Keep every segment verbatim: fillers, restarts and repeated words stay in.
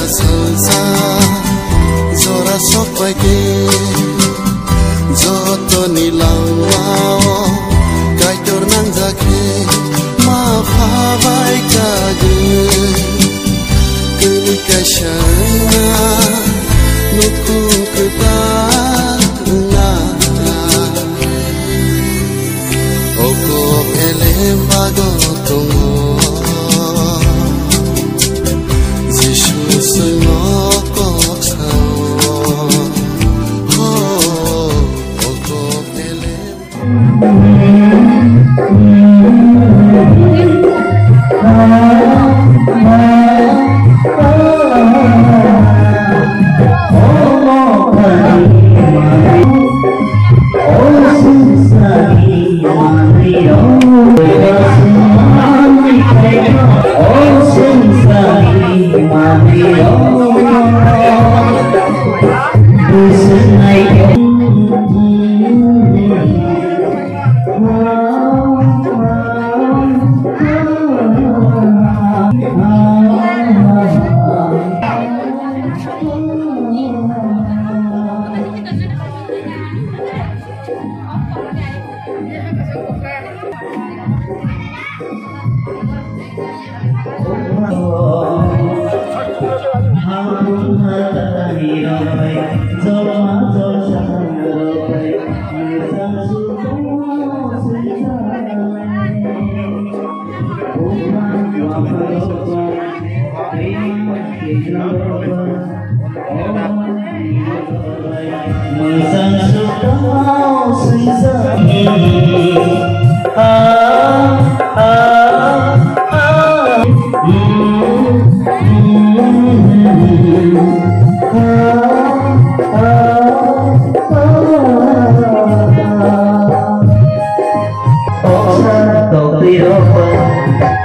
Salsa jora sokpaikhe, jotoni langmao Kaitor nangjak khe, ma phabai kagwi. Kwrwi kaisa wngna, nukhung kwtal wngna. O kok elem bago tongo, Jisu swngo kok sao. Ho, o kok elem. Mwsang sutao swijak. Ah, ah, ah. Oksa toktwi rokba,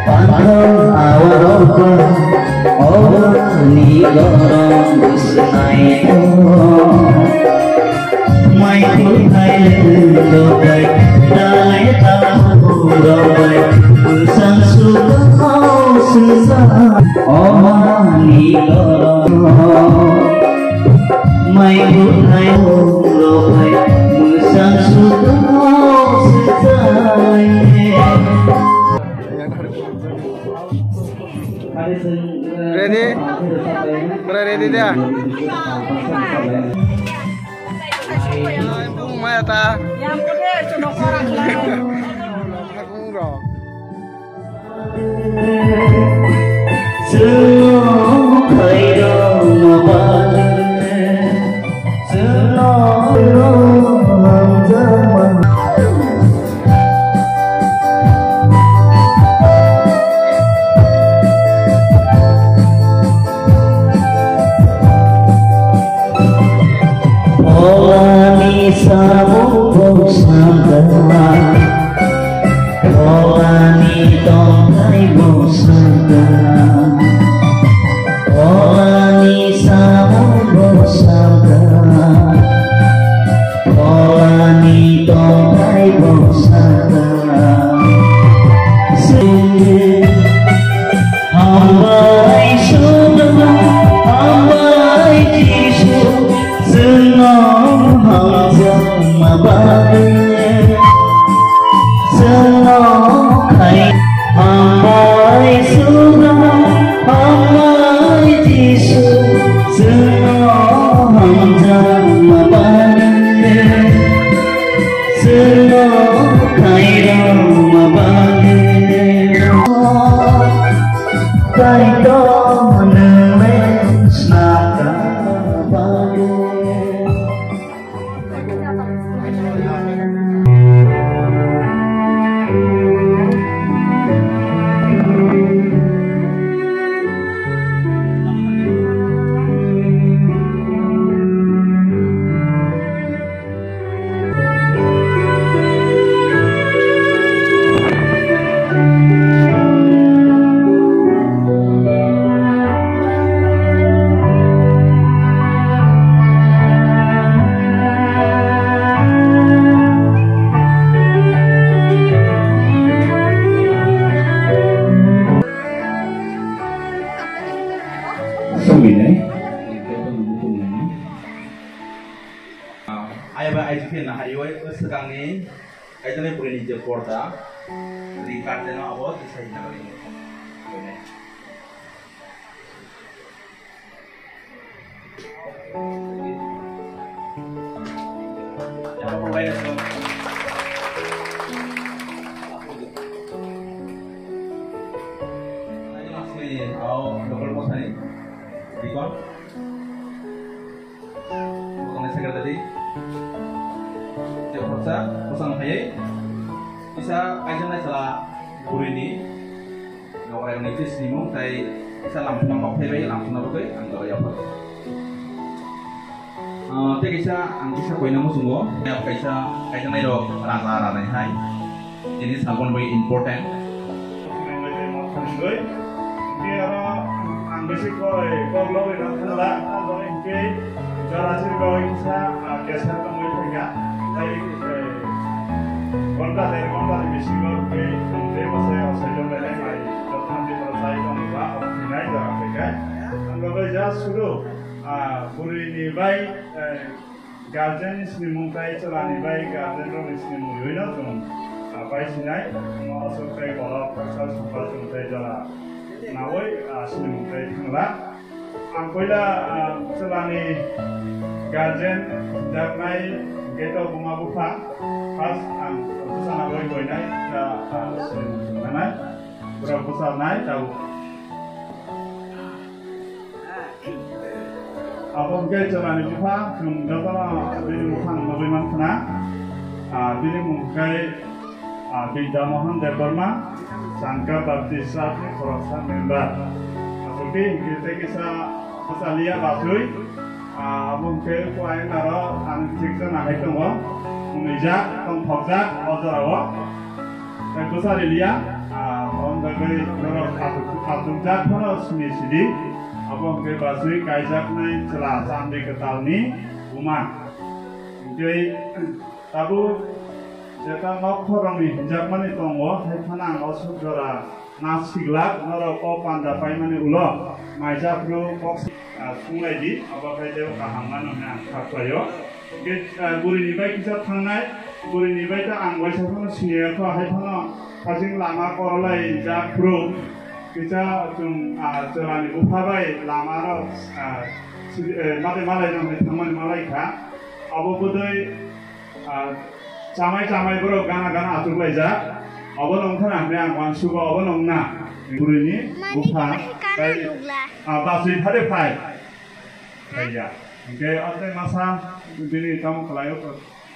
panthor awa rokba, obani gorom bwswngnaito. Mai kwthai lwng rokbai, dai tabu rokbai, bwsang sukao swngjak, obani gorom. Mai kwthai rok bai mwsang sutao swchai. Ready? Bwrai ready da? Bung maya ta. Bung rok. Pholani samung bo sakha, pholani tongthai bo sakha, pholani samung bo sakha, pholani tongthai bo sakha. Hambai Suda, hambai Jisu, chwngno hamjakma bagwi. Chwngno khai hambai Suda, hambai Jisu, chwngno hamjakma bagwi. Chwngno khairokma bagwi Kaitorno Tubinai. Ayaba aji khe nahaiwi swkangni kaijaknai bwrwini je porda, ri karte no abo tisai hinna bagwi. Secretary, tei khoroksa bwsang phaiwi kisa kaijaknai chwla bwrwini Nokrai ni khe sinimung tei kisa lamphuna kok phaibai lamphuna bagwi ang jora yapha. Ah, tei kisa ang kisa koina muchungo. Kaisa kaijaknai rok raja ranai hai. Ini sabon bai important. Khe aro ang bisi koi kok logwi rok thangla, abo hinkhe jora siri bagwi kisa, ah, kesa tongwi thangya. Tei, eh, ghonta der ghonta ni bisingo tei tei bwsai o saitok lainai mai jotono tei borok chai tongba omo thinai jora khaikha. Ang bagwi just suru, ah, bwrwi ni bai, eh, guardian ni sinimung tei chwla ni bai guardian rok ni sinimung rwino chwng, ah, bai sinai. Omo aswk tei borok khaksa songkha chwng tei jora nawi, ah, sinimung tei thangla. Ang puila, ah, chwlani guardian hwnjaknai gate o buma bupha. First ang bwsana bai boinai, ah, ah, swrwng hwnjanai. Borok bwsarnai tabuk. Abo hwnkhe chwlani bupha, chwng jotono bini mukhang nugwi mankha na. Ah, bini mung khe Ah, Bidya Mohan Debbarma, Changka Baptist Church ni khoroksa member. Aswk tei hinkhe tei kisa bwsaliya bachwi, ah, abo hinkhe kuai naro ang thik jana hai tongo. Hwnwijak, tongthokjak o jorao. Tei bwsariliya, ah, omo bagwi norok achuk-, achukjak phano sini sidi. Abo hinkhe bachwi kaijaknai chwla Chandi Kwtalni buma. Hinkhe Tabuk jeta nok khoroknwi hinjakmani tongo, hai phano ang o suk jora na siglak, norok o panda paimani ulo mai japhru kok si-, ah, sunglaidi, abo khai teibo kaham mano hwnwi ang kha khlaio. Hinkhe, ah, bwrwini bai kisa thangnai, bwrwini bai ta ang waisa phano siniya kho, hai phano phasing lama korolai japhru kisa chwng, ah, chwlani bupha bai lama rok, ah, si-, eh, mate malai rok thangmani malai kha. Abo bwdwi Ah, chamai chamai borok gana gana achuklaijak. Obono wngkha na hwnwi ang uansugo, obono wngna. Bwrwini bupha tei, ah, bachwi phade phai. Phaiya. Hinkhe o tei masa bini tamo khlaio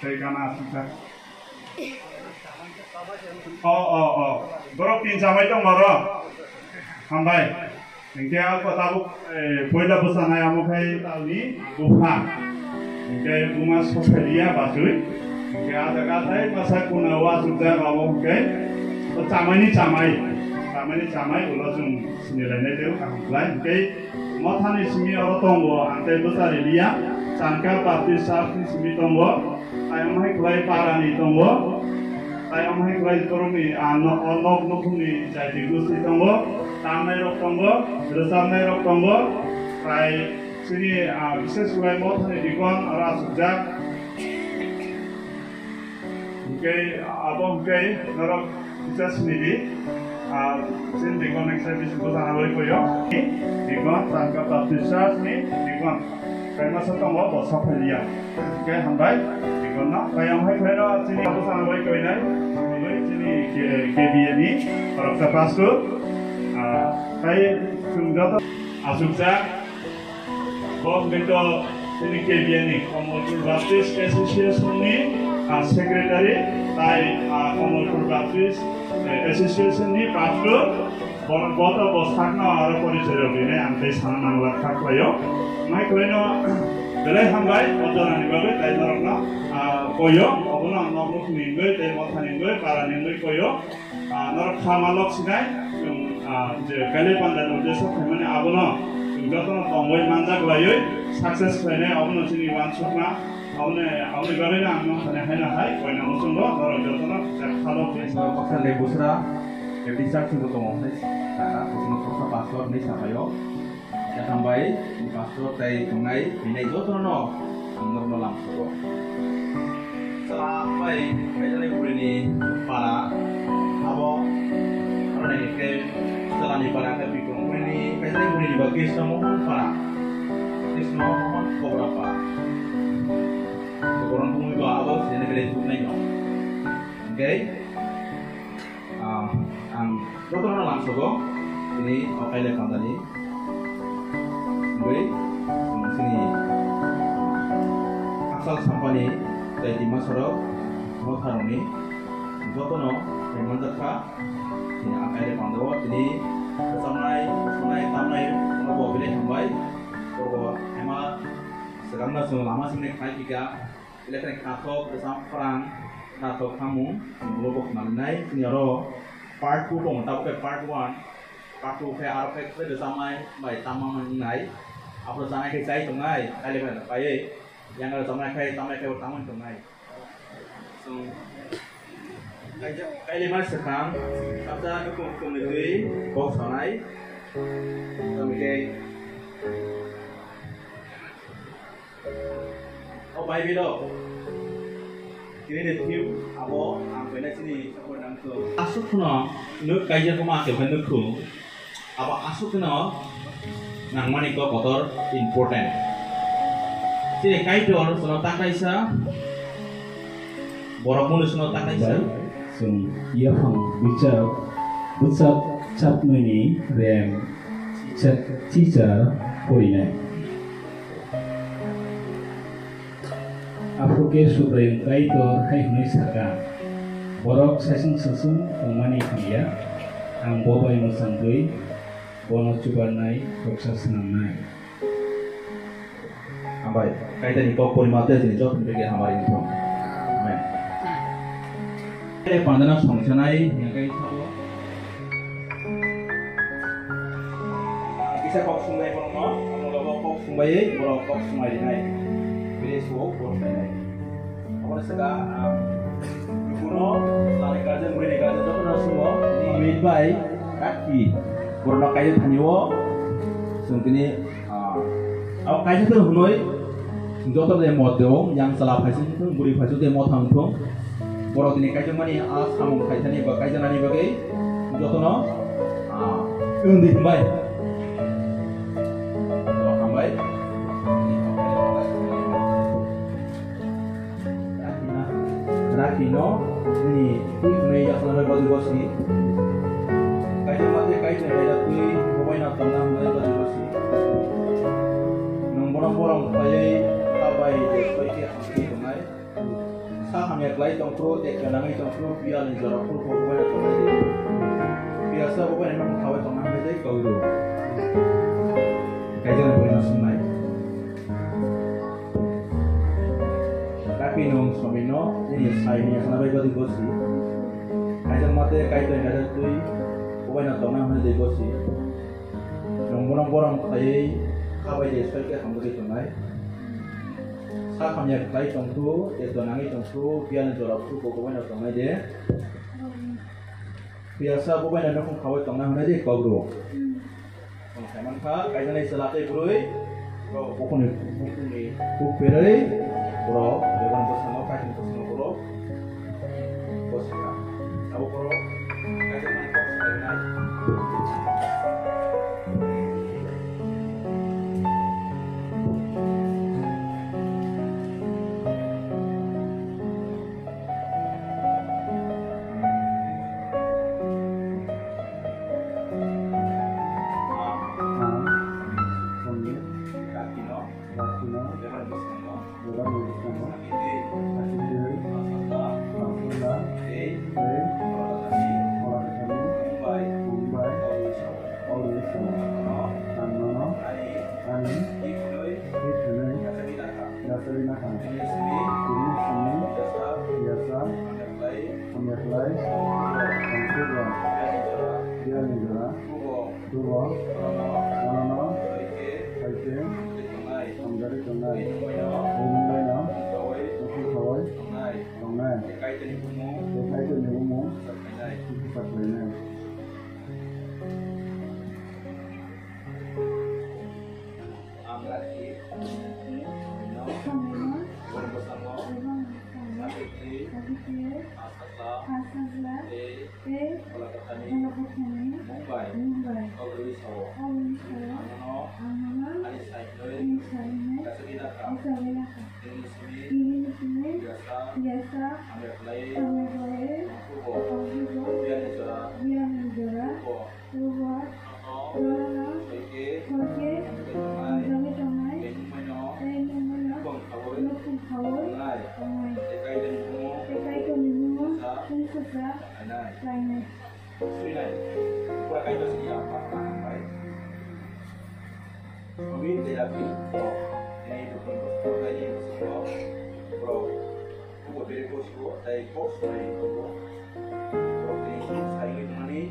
tei gana achukjak. O, o, o. Borok tin chamai tong oro. Hambai. Hinkhe a kota bo, eh, poila bwchanai amo khai talni bupha. Hinkhe buma sopheliya bachwi. Hinkhe a jaga thai masa kuna o achukjak abo hinkhe o chamaini chamai. Chamaini chamai ulo chwng sinilainai tei kaham khlai. Hinkhe mothani simi oro tongo, ang tei bwchariliya. Changka Baptist Church ni simi tongo. Tei omo hai khlai parani tongo. Tei omo hai khlai borokni, ah, no-, o nok nukhungni jaiti gosti tongo, tamnairok tongo, rwchapnairok tongo. Tei chini, ah, bises khlai mothani dikon oro achukjak. Hinkhe abo hinkhe norok kisa sinidi. Ah, chini dikon eksa bisi bwchanani bai koyo. Dikon Changka Baptist Church ni dikon. Kaimasa tongo, bo sopheliya. Hinkhe hambai, dikonno. Tei omo hai khlaino chini bwchanani bai koinai, chini K-, K B A ni khoroksa pastor. Ah, tei chwng joto achukjak. Bo hwnkhe to chini K B A ni Kamalpur Baptist Association ni, ah, secretary, tei, ah, Kamalpur Baptist, eh, Association ni pastor. Bo, bo to bo sakno aro porichoi rok rinai ang tei sana nangla kha khlaio. Mai khlaino belai hambai o jorani bagwi tei norokno, ah, koyo, obono ang nok nukhungni wngwi tei mothani wngwi parani wngwi koyo. Ah, norok kha ma lok sinai, chwng, ah, je kailai panda ni uddesho khaimani abono chwng jotono tongwi manjak laiwi success khlainai, abono chini uansukma, aboni, aboni bagwino ang nung thani haino hai koina muchungo norok jotono kisa kha lok di. Norok baksa le busra, Baptist church ni bo tongo hwnwi sakha, bwswkno khoroksa pastor hwnwi sakhaio. Yatham bai, pastor tei tongnai, hinai jotono ang norokno lamsogo. Chwla bai kaijaknai burini para, abo, abo nai khe chwlani para khe Bikram burini, kaijaknai burini ba Krishna Mohan para, Krishna Mohan Kobra para. Borok bumui ba abo sini khe tubunai no. Okay? Ah, ang jotono lamsogo, tini o kailai pandani. Wngwi, chini Aksal Sampani tei Dimasarok motharokni jotono rimajak kha. Chini a kailai pandao tini rwchapnai, mosanai, tamnai, bono bo belai hambai. Borok bo ema swkangno chwng lama simi khlai phika. Belai kheno khathok, kwcham, khorang, khathok, khamung, chwng ulo bo khna linai. Chini oro part two tongo, tabuk khe part one, part two khe aro khe kwthai rwchapnai bai tamma wngnai. Aphuru chanai khe chai tongnai, kailai bai paiwi, yang rwchapnai khe tamnai khe bo tamwi tongnai. Chwng kailai ma swkang, sabta nukhung nukhungni twi kok sanai. Tamo khe O Bible-o tini ni theme abo ang koina chini support nang kho. Aswk kheno nuk kaijak ma khe nukhung. Abo aswk kheno nangmani kok kotor important. Chini Kaitor chwngno ta kaisa, borok mwnwi chwngno ta kaisa. Chwng yaphang bichak bwchak chapnwini rem chicha porinai. Aphuru khe Subraiyung Kaitor hai hwnwi sa kha, "Borok saichung saichung tongmani hamya, ang bo bai mwchangwi bono chubarnai khoroksa swnamnai." Hambai, Kaitorni kok porima tei chini joto ni bagwi hamari wngthung. Amen. Tei pandana songchanai hingkhe sabo. Kisa kok sungnai borokno, omo logo kok sungbaiwi borok kok sungnai rinai. Bini sugo borok nainai. Omo saka, ah, lukuno, lani guardian, bwrwini guardian, jotono sungo, ni mate bai, kaki, borokno kaijak thani o, chwng tini Ah, abo kaisa thung hwnwi, joto de mot deo, yang chwla phaising thung, bwrwi phaising de mot thang thung. Borok tini kaijakmani a samung khaithani ba kaijaknani bagwi jotono, ah, wng di hwnbai. Borok hambai. Rakhi no, nini twi hwnwi yakna bai badi bosi. Kaitor mate kaitor raida twi, bobai na tongna hwnwi badi bosi. Nwng bono borok khlaiwi, ta bai de soi khe hamkhe tongnai. Sa hamya khlai tongphuru, ekta nangwi tongphuru, biyal ni jora phuru bo bobai na tongnai de. Biyal sa bobai na nang khawi tongna hwnwi de kok rw. Kaitor ni boino swngnai. Tapi nwng somino nini sai hwnwi sana bai badi bosi. Kaisa mate kaitor kaisa twi, bobai na tongna hwnwi de bosi. Nwng bono borok khlaiwi kha bai de soi khe hamjagwi tongnai. Sa hamya khlai tongphuru, ekto nangwi tongphuru, biyal ni jora phuru bo bobai na tongnai de. Biyal sa bobai na nokhung khawi tongna hwnwi de kok rw. Ang saiman kha, kaijaknai chwla tei bwrwi, borok bukhukni, bukhukni kuk berwi, borok bebani bwskango, kaisani bwskango borok bwsakha. Abo borok kaijakmani kok salainai. Mungbai. Mungbai. Kok rwi sao. Kok rwi sao. Ang nono. Ang nono. Ani saimnoi. Ani saimnoi. Kasagwi nakha. Kasagwi nakha. Nini simi. Nini simi. Yasa. Yasa. Hamya khlai. Hamya khlai. Kubo. Kubo. Biyani jora. Biyani jora. Kubo. Kubo. Nono. Nono. Soike. Soike. Hamjakgwi tongnai. Hamjakgwi tongnai. Tei nungmano. Tei nungmano. Nukhung khaui. Nukhung khaui. Tongnai. Tongnai. Tei Kaitorni bumo. Tei Kaitorni bumo. Sa. Chwngsacha. Lainai. Lainai. Swinai. Pura Kaitor sini apa apa hambai. Kami tidak pun. Ini dukun dukun ini semua. Bro. Buat beri bos bro. Dari bos dari bro. Bro ini saya ini temani.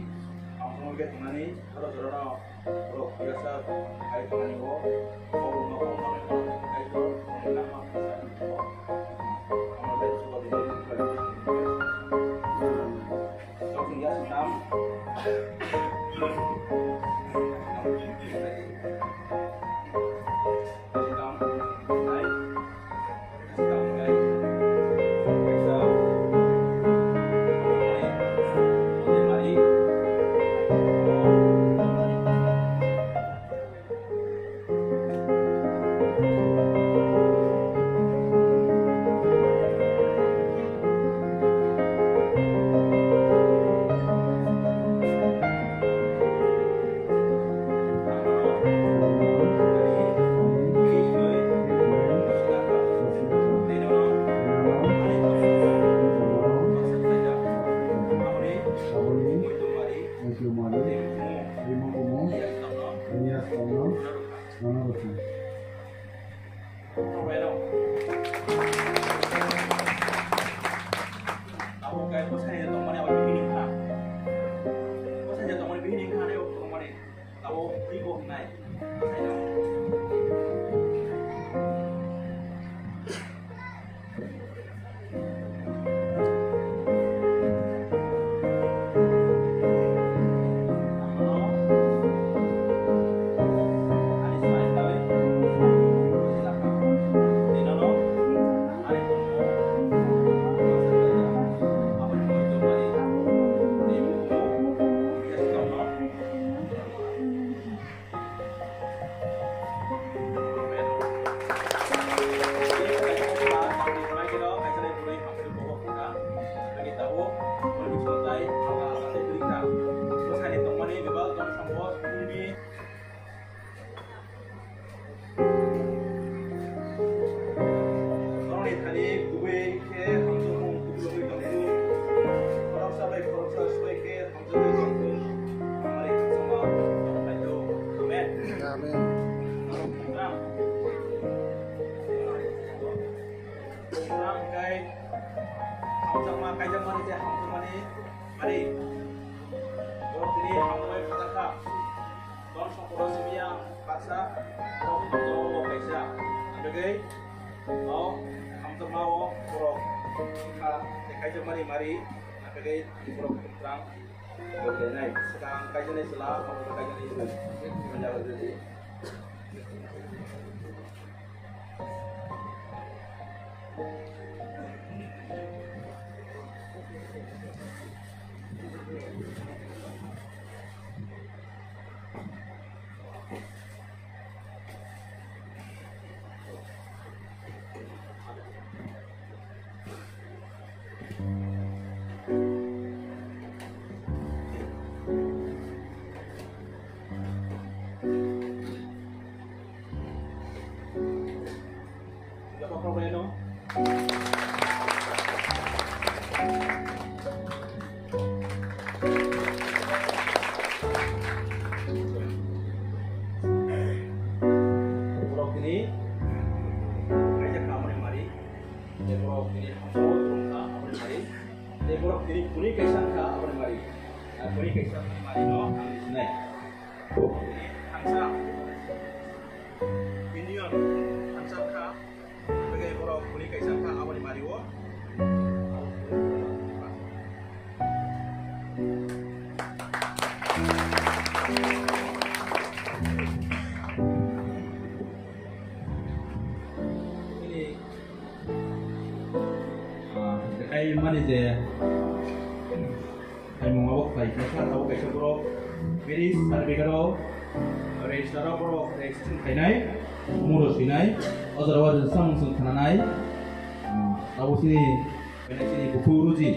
Kamu semua kita temani. Terus terus. Borok biasa hai tongmani bo, borok nokhong manwi manwi hai to, borok lama kisa ni bo. Amar bai chuba di dei chuba di dei. Sok ni yas nam. Abo khe bwsai tongmani abo bihini kha. Bwsai tongmani bihini kha ne tongmani. Abo twi bo hnai. Bwsai no. Norokni thani kubui khe hamjakmung kubui wngwi tongo. Khoroksa bai khoroksa soi khe hamjakmung tongthung. Amari khakchangma tongphai do. Amen. Amen. Norok khumtram. Khumtram hwnkhe hamjakma kaijakmani tei hamjakmani mari. Borok tini hamjakmani khajakha. Don songkoro simiya baksa, borok hamjakma o kaisa. Ang bagwi o hamjakma o borok wngkha tei kaijakmani mari, ang bagwi borok khumtram. Nai, swkang kaijaknai chwla, abo kaijaknai chwla. Borok tini kaisa kha aboni mari, tei borok tini hamjakma wngkha aboni mari, tei borok tini kuni kaisa wngkha aboni mari, kuni kaisa wngkha mari no ang sinai. Tini thangsa union thangsa kha. Hwnkhe borok bwrwi kaisa wngkha aboni mari-o. Bini, ah, kai mani je, kaimung abo Kaisa tabuk kaisa borok marriage certificate o register o borok registration khainai, umuro sinai, o jora o samung chwng khananai, ah, tabuk chini, chini bukhuk ruji.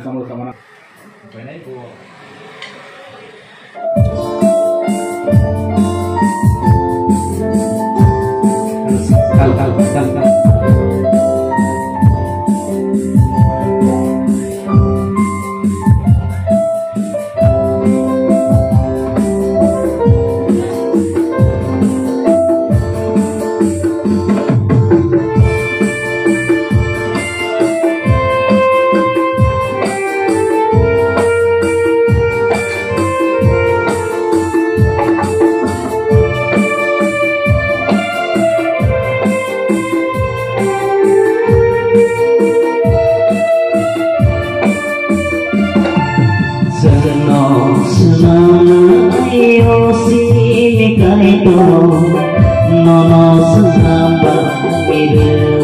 Tamo tamo na. Chwngno swnamnaio sini Kaitor, nono swnam bagwi rw.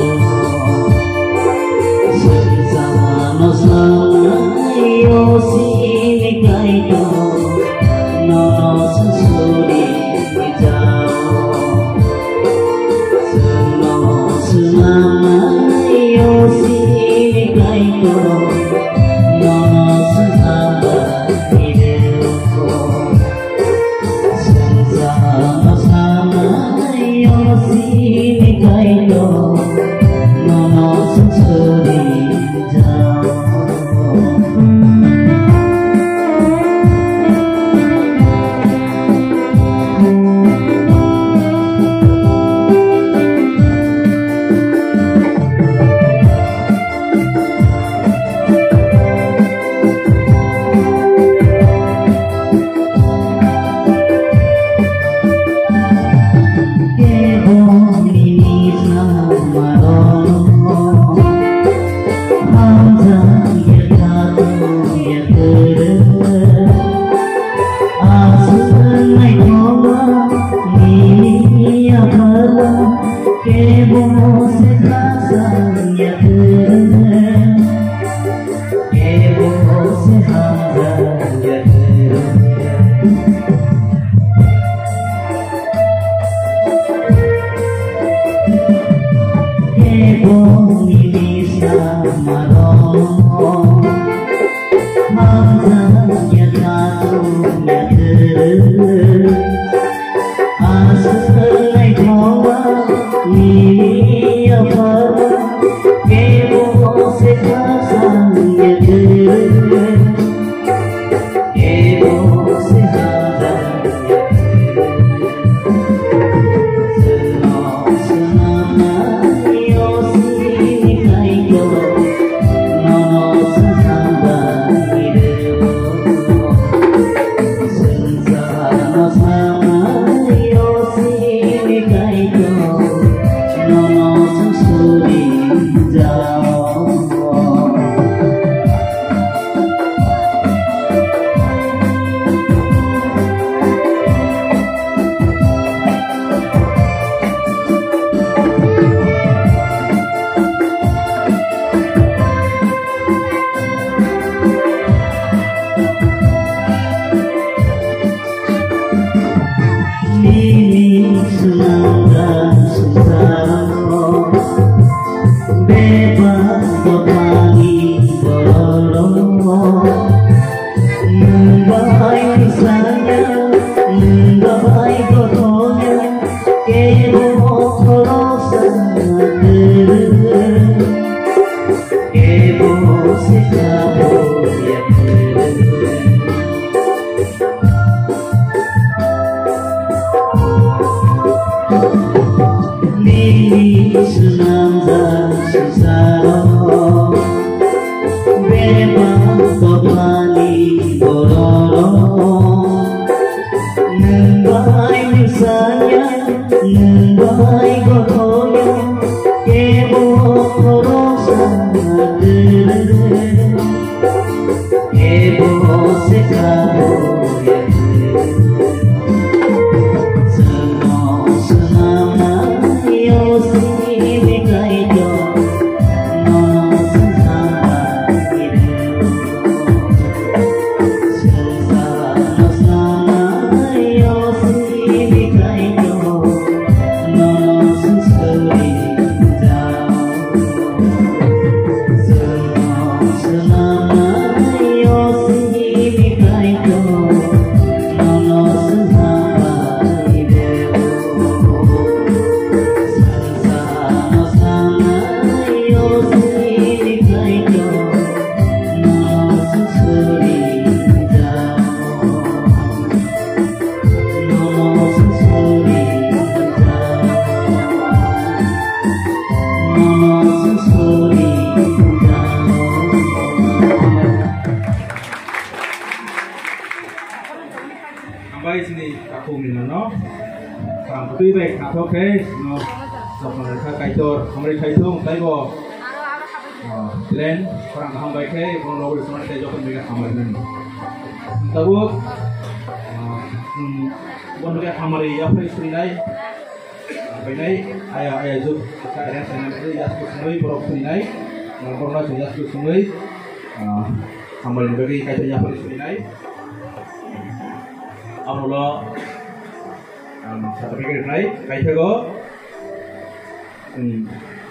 Chwng chano swnamnaio sini Kaitor, nono swsuri jao. Chwngno swnamnaio sini Kaitor, nono swnam bagwi rw. Chwng chano swnamnaio sini Kaitor, nono swsuri jao. Nini swnamjak swngcharo bebak dophani bororok. Nwng bai bwsanya, nwng bai gothoya, kebo khoroksa kwrwi, kebo se kabo ya kwrwi. Nini swnamjak swngcharo bebak dophani bororok. Nwng bai bwsanya, nwng bai gothoya, kebo khoroksa kwrwi. Ang twi bai kha thok khe no, Kaitor hamri khai thung taibo. Tren khorang kaham bai khe bono logi samani tei jokhon mega hamri nani. Tabuk, ah, hmm, bono khe hamri yaphai surinai. Bainai aya aya juk ka area sana khe yasku sungui borok surinai. Borok na yasku sungui, ah, hamri ni bagwi Kaitor yaphai surinai. Amolo, um, certificate rwnai, kaithago, um,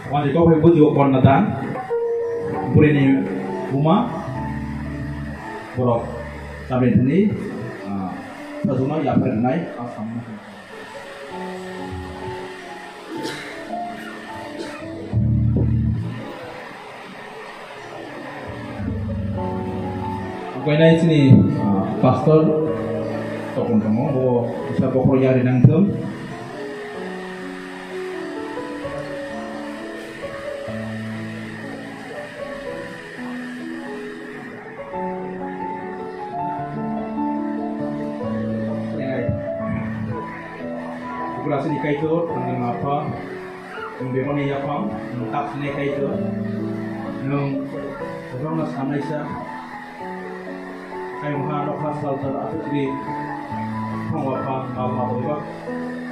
wani kok bai bujigo konna dan, burini buma, borok, tabini thani, ah, sajuma yaphar rwnai, ah, samung. Ang kainai chini, ah, pastor tokon tongo, bo kisa bokhorok yari nangthung. Bwrasini Kaitor, thangwi ma pha, nwng bebani yaphang, nwng tak sinai Kaitor, nwng kwbangma sanaisa, ayung ha nokha sal sal aswk chiri, thangwa pha, mal ma bwbak,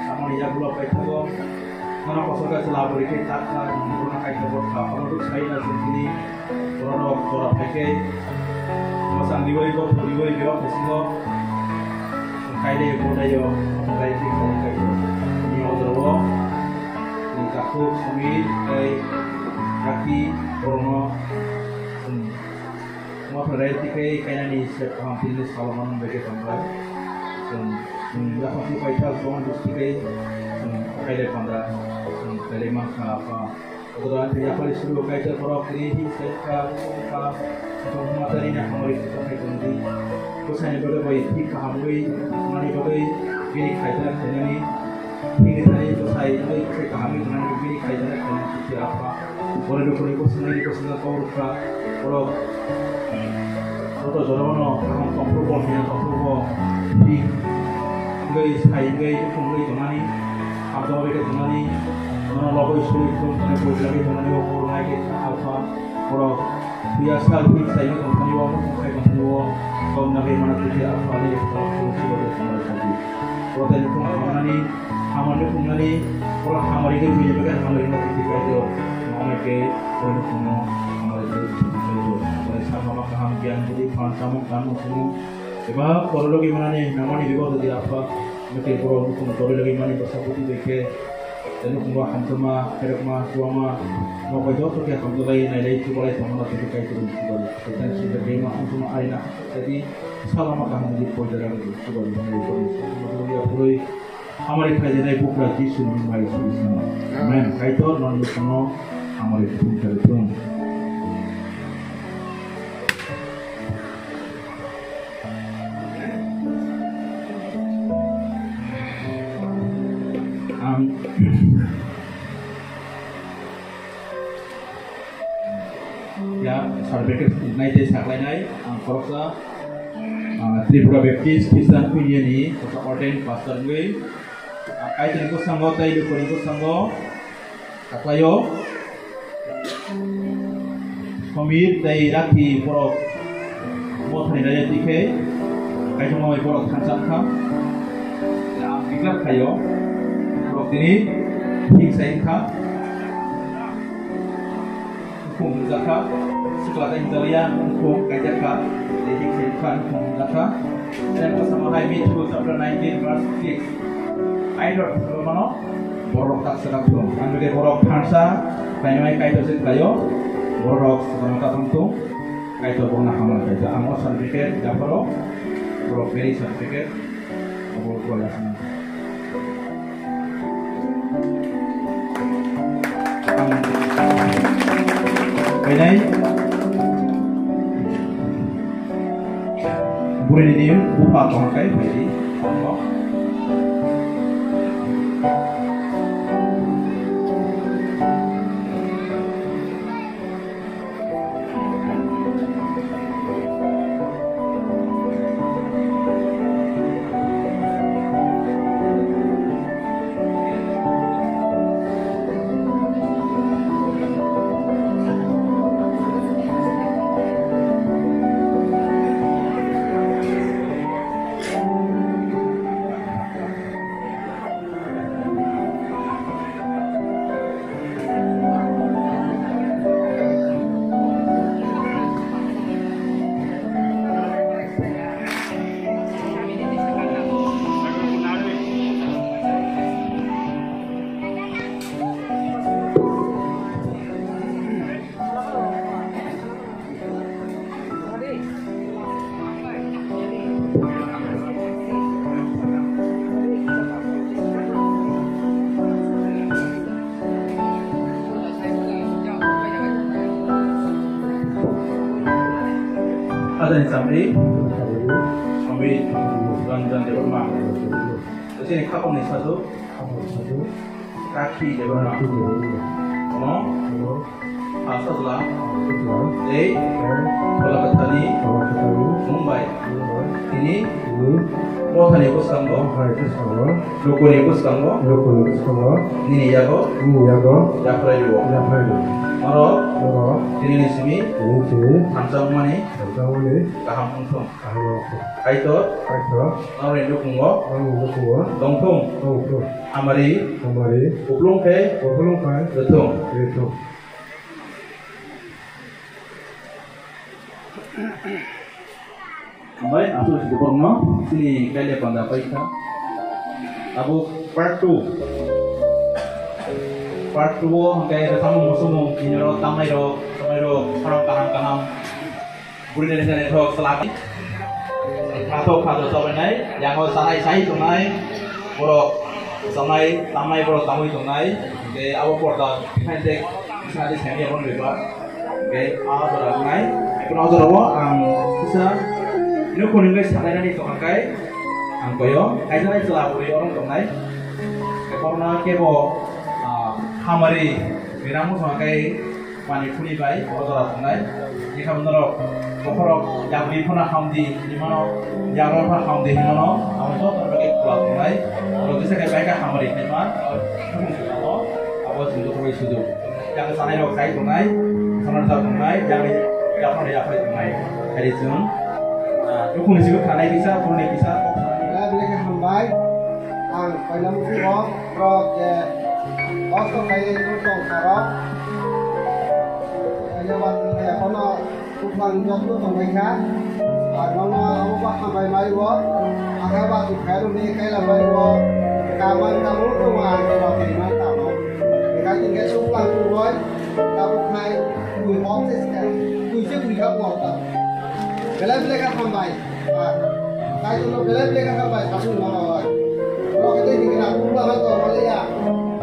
samani yagulo paithago, nono kosoka chwla bwrwi khe tak kha, nwng bono Kaitor bot kha, omo duk sai na chwng chini, Borok jora phai khe, mwsang riwi, gotho riwi, bebak bisingo kailai bodai-o, bodai khe khaui khaio. Bini ojoro ni takhuk Samir tei Rakhi borokno chwng ma pharai tikhe kainani sep kaham tini salo manwi bai khe tongbai. Chwng, chwng yaphang khe paithak Chowang district tei chwng kailai panda, chwng kailai mankha, Apha. Obodan yapari suru Kaitor borok tini himse kha, kha, kha, matari na hamari kha, kha, kha, kha, bwsani bagwi bai thik kahamwi mani bagwi bini khaitana khainani, bini thani bwsai bagwi bwsai kahamwi tongnani bini khaitana khainani khe Apha. Borok dukhuni bwswngni bwswngno kok rwkha, borok joto jorano kaham tongphuru bo, hino tongphuru bo, thik wngwi sai wngwi nukhung wngwi tongnani, hamjakma bai khe tongnani, nono lobwi suri khum tongnai, poitla khe tongnani, o borok nai khe Apha. Borok puya sal phik saino tongthani o, mukhung khai tongthani o, tong nagwi mano twi khe Apha ani rwkha tong siro rwkha rwkha di. Borok tai nukhung hamnani, hamar nukhungnani, borok hamari khe bini bagwi hamari no twi khe kaitor. Mama khe borok nukhungno hamari khe twi khe kaitor. Borok sakma kaham giyan budi phan samung tang nukhungo. Eba borok logi manani namani bibo twi Apha. Mate borok nukhung torwi logi mani bwsa budi bai khe. Tei nukhungo hamjakma, khairokma, chuwama, nok bai joto khe hamjaklai, nailai, chubalai tongmano tei kaitor ni chubago. Tei tang sida bema hamjakma aina tei salama kaham ni poida rani chubago. Hamari phaijaknai bupra Jisu ni mung bai suri sano. Amen. Kaitor noni nukhungo hamari kutung kari thung. Ang ya, certificate nai tei saklainai, ang khoroksa, ah, Tripura Baptist Christian Union ni khoroksa ordained pastor wngwi, ah, Kaitorni bwskango tei lukurokni bwskango, Taklaio. Samir tei Rakhi borok mothani raya tikhe, kaisa mamai borok thansa wngkha. Ang declare khaio, borok tini hik sai wngkha. Nukhung hwnjakha, sikla tei hinjalya nukhung kaijakha, tei hik sai wngkha nukhung hwnjakha. Tei bwskango hai Matthew chapter nineteen verse six. Kaitor mano. Borok tak sedang thung. Ang bege borok thansa, kainwi Kaitor se khlaio. Borok sedang tak thung. Kaitor bongna hamar kaisa. Ang o certificate, japharo. Borok beri certificate. Borok ko ya sana. Ang kainai. Burini bupha tongkha khe phaidi. Rajani Chamri, Amit Ranjan Debbarma, chini khapangni sajwk, Kaki Debbarma, no, Asajla, tei Kolkatani, Mumbai, tini, Mothani bwskango, Lukuni bwskango, Lukuni bwskango, nini yago, nini yago, yapharwi rwo. Yapharwi rwo. Oro, oro, tinini simi, tinini simi, thansa wngmani, thansa wngmani, kaham wngthung. Kaham wngthung. Kaitor, Kaitor, norokni nukhungo, norokni nukhungo, tongthung. Tongthung. Hamari, hamari, kuplung khe, kuplung khe, rwthung. Rwthung. Hambai, aswk sidi borokno chini kaile panda paikha. Tabuk part two. Part two o hwnkhe samung musumung, tini oro tamnairok, samairok, khorang kaham kaham. Buri nai nai thok salak. Khathok khathok chabainai, yango sanai sai tongnai, borok sanai, tamnai borok tamwi tongnai. Hwnkhe abo porda, behind the Sadi sani aboni bebak. Hwnkhe a jora wngnai. Ekhono o jora o ang kisa nukhung hwnkhe salainani tongkha khe ang koyo kaisa nai chwla bwrwi orong tongnai. Ekhorno kebo, ah, hamari rinang bwskango khe mani khuni bai o jora tongnai. Ekha norok bokhorok yagwi phano hamdi hinmano, yagra phano hamdi hinmano, abo joto bagwi khula tongnai. Oro kisa khe bai khe hamari hinma, abo chwng joto bai sujuk. Yang sanai rok sai tongnai, sanai rok tongnai, yang yapharwi yapharwi tongnai. Hai chwng, ah, nukhungni simi khanai kisa, phone kisa, kok sanai. Belai belai khe hambai. Ang paila muchungo, rok je, kosto khainai tong tong kha rok. Khaina ba tong kha ya kono. Buphang jotno tongbai kha, ar nono abo ba hambai mai o, akha ba tu khairokni kaila mai o, kaman tamo tongma ang tamo tongma tamo. Eka tingke suplang tungoi, tabuk khai twi hok se sikha, twi se twi kha bor ta. Belai belai kha hambai. Kaitorno belai belai kha hambai, sasu mano oi. Rok tei dikna kubla ma to maliya.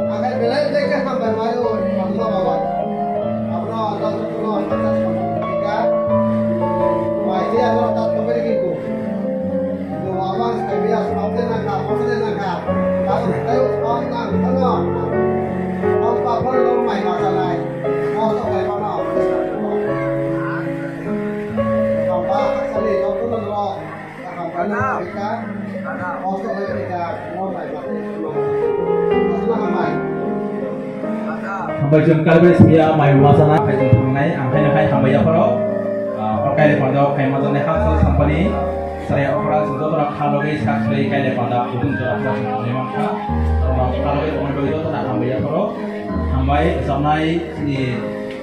Akai belai belai kha hambai mai oi, sasu mano oi. Abono ta jotono ta samika. Mai dia no ta to beri kiku. No abang sai dia samte na ka, samte na ka. Ta sai on nang kono. Om pa phone lo mai ma ta nai. Mo to kai kono. Papa, asali jotono lo. Hambai chwng karbai siya mai umasana, hai chwng thangnai, ang haino hai hambai yapharo, ah, o kaile panda khai majaknai hapsa sampani, sarai okra chwng jotono kha logwi sak swlai kaile panda kutung jora pura chwng thangnai mankha, oro kha logwi tongmani bagwi jotono hambai yapharo, hambai chamnai chini,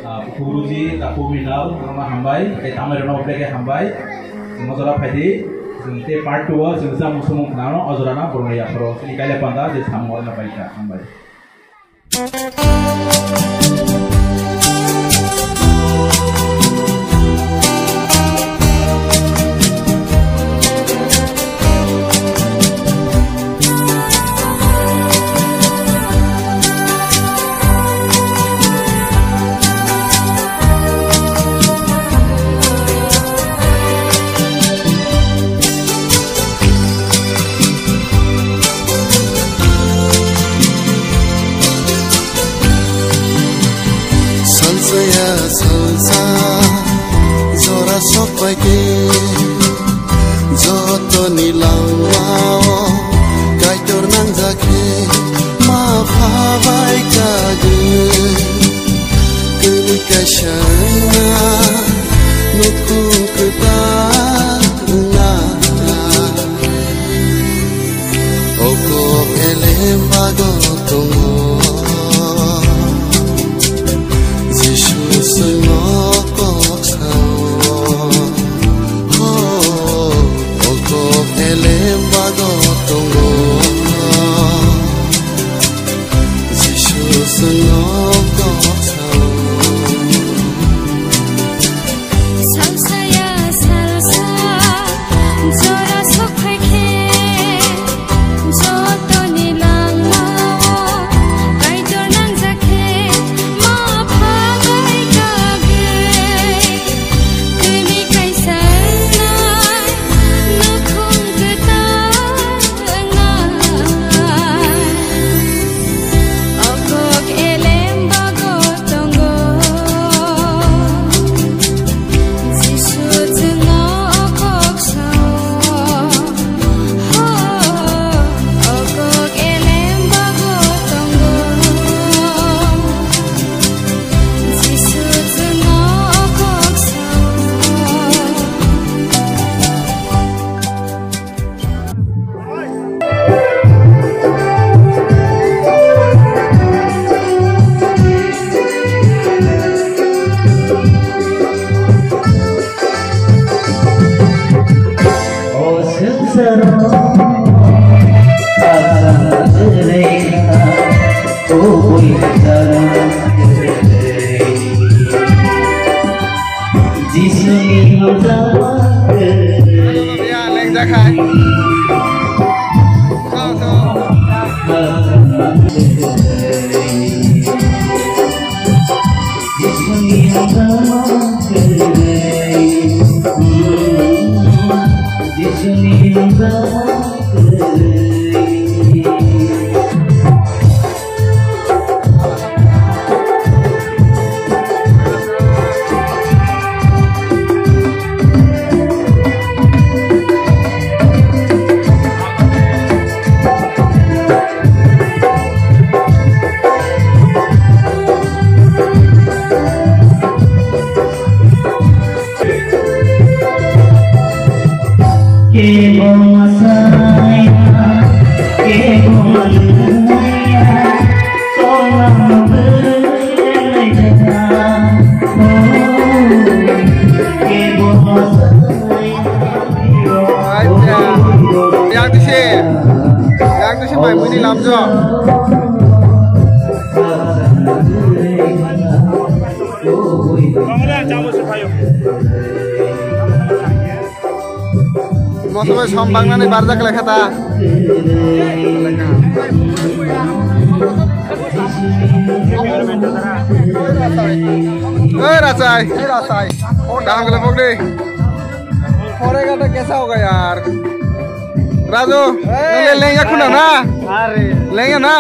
ah, Guruji, Taku Minal, oro hambai, tei tamai rokno hambai. Chwng o jora phai di, chwng tei part two o chwng chamung sumung khwnano, o jora no borokni yapharo chini kaile panda je samung oro no pai kha, hambai. Salsaya salsa jora sok pai khe, jotoni langmao Kaitor nangjak khe ma pha bai kagwi. Kwnwi kaisa wngna nukhung kwtal wngna. O kok elem bago tongo, Jisu chwngno kok sao. Ho, o kok elem bago tongo, Jisu chwngno kok sao. Salsaya salsa jora sok phai khe, jotoni langmao Kaitor nangjak khe, ma pha bai kagwi. Kwnwi kaisa Jisuni hamjakkha. Ya, lengjak hai. Chao, chao. Yang tisi, yang tisi mai muni lamjo. Moso bai som bangnani barjak lekha ta. Oi Rachai. Oi Rachai. Kaham kala pokdi. Pore gata kesa hoga yaar. Raju, hey, nang le lengya khuna na? Are. Lengya na?